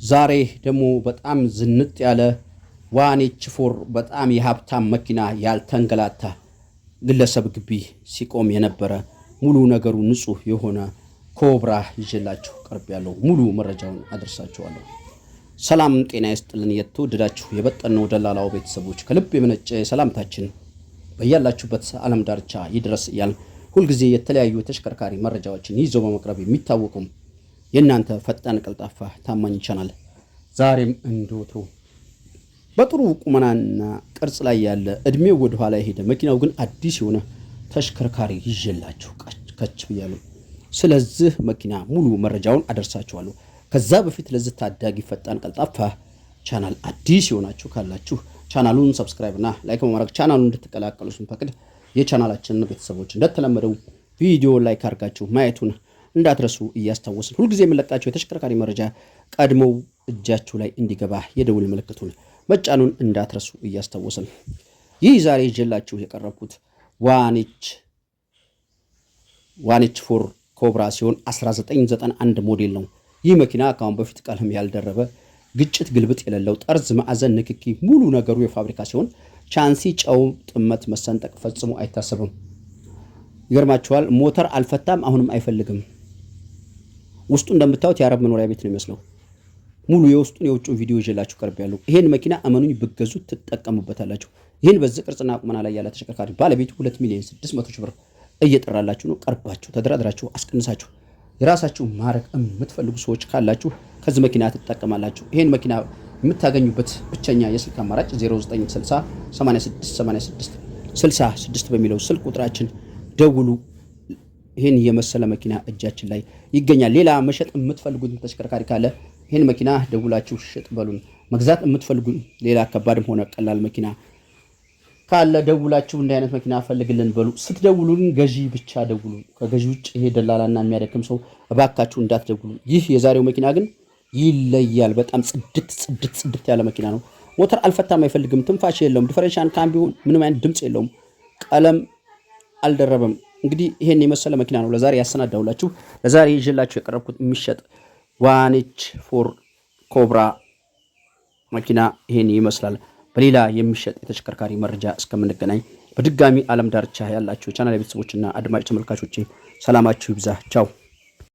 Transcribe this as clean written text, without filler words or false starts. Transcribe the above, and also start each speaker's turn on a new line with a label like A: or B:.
A: ዛሬ ደግሞ በጣም ዝንጥ ያለ 1H4 በጣም የሀብታም መኪና፣ ያልተንገላታ፣ ግለሰብ ግቢ ሲቆም የነበረ፣ ሙሉ ነገሩ ንጹህ የሆነ ኮብራ ይዤላችሁ ቀርቤያለሁ። ሙሉ መረጃውን አደርሳችኋለሁ። ሰላም ጤና ይስጥልን። የተወደዳችሁ የበጠነው ደላላው ቤተሰቦች፣ ከልብ የመነጨ ሰላምታችን በያላችሁበት ዓለም ዳርቻ ይድረስ እያልን፣ ሁልጊዜ የተለያዩ የተሽከርካሪ መረጃዎችን ይዞ በመቅረብ የሚታወቁም የእናንተ ፈጣን፣ ቀልጣፋ፣ ታማኝ ቻናል ዛሬም እንደወትሮ በጥሩ ቁመናና ቅርጽ ላይ ያለ፣ እድሜው ወደኋላ የሄደ፣ መኪናው ግን አዲስ የሆነ ተሽከርካሪ ይዤላችሁ ከች ብያለሁ። ስለዚህ መኪና ሙሉ መረጃውን አደርሳችኋለሁ። ከዛ በፊት ለዚህ ታዳጊ ፈጣን ቀልጣፋ ቻናል አዲስ የሆናችሁ ካላችሁ ቻናሉን subscribe እና like በማድረግ ቻናሉን እንድትቀላቀሉ ስንፈቅድ፣ የቻናላችንን ቤተሰቦች እንደተለመደው ቪዲዮ like አድርጋችሁ ማየቱን እንዳትረሱ እያስታወስን፣ ሁልጊዜ የምንለቃቸው የተሽከርካሪ መረጃ ቀድሞው እጃችሁ ላይ እንዲገባ የደውል ምልክቱን መጫኑን እንዳትረሱ እያስታወስን፣ ይህ ዛሬ ይዤላችሁ የቀረብኩት 1H4 ኮብራ ሲሆን 1991 ሞዴል ነው። ይህ መኪና ከአሁን በፊት ቀለም ያልደረበ፣ ግጭት ግልብጥ የሌለው፣ ጠርዝ ማዕዘን ንክኪ ሙሉ ነገሩ የፋብሪካ ሲሆን ቻንሲ፣ ጨው፣ ጥመት፣ መሰንጠቅ ፈጽሞ አይታሰብም። ይገርማችኋል። ሞተር አልፈታም፣ አሁንም አይፈልግም። ውስጡ እንደምታዩት የአረብ መኖሪያ ቤት ነው የሚመስለው። ሙሉ የውስጡን የውጩን ቪዲዮ ይዤላችሁ ቀርቤያለሁ። ይሄን መኪና እመኑኝ ብትገዙት ትጠቀሙበታላችሁ። ይህን በዚህ ቅርጽና ቁመና ላይ ያለ ተሽከርካሪ ባለቤቱ 2 ሚሊዮን 600 ሺህ ብር እየጠራላችሁ ነው። ቀርባችሁ ተደራድራችሁ አስቀንሳችሁ የራሳችሁ ማድረግ የምትፈልጉ ሰዎች ካላችሁ ከዚህ መኪና ትጠቀማላችሁ። ይሄን መኪና የምታገኙበት ብቸኛ የስልክ አማራጭ 0960 86 86 66 በሚለው ስልክ ቁጥራችን ደውሉ። ይህን የመሰለ መኪና እጃችን ላይ ይገኛል። ሌላ መሸጥ የምትፈልጉት ተሽከርካሪ ካለ ይህን መኪና ደውላችሁ ሽጥ በሉን። መግዛት የምትፈልጉ ሌላ ከባድም ሆነ ቀላል መኪና ካለ ደውላችሁ እንዲህ አይነት መኪና ፈልግልን በሉ። ስትደውሉን ገዢ ብቻ ደውሉ። ከገዢ ውጭ ይሄ ደላላና የሚያደክም ሰው እባካችሁ እንዳትደውሉ። ይህ የዛሬው መኪና ግን ይለያል። በጣም ጽድት ጽድት ጽድት ያለ መኪና ነው። ሞተር አልፈታም፣ አይፈልግም፣ ትንፋሽ የለውም። Differential፣ ካምቢዮ ምንም አይነት ድምፅ የለውም። ቀለም አልደረበም። እንግዲህ ይሄን የመሰለ መኪና ነው ለዛሬ ያሰናዳሁላችሁ። ለዛሬ ይዤላችሁ የቀረብኩት የሚሸጥ 1H4 ኮብራ መኪና ይሄን ይመስላል። በሌላ የሚሸጥ የተሽከርካሪ መረጃ እስከምንገናኝ በድጋሚ ዓለም ዳርቻ ያላችሁ የቻናል ቤተሰቦችና አድማጭ ተመልካቾቼ ሰላማችሁ ይብዛ። ቻው።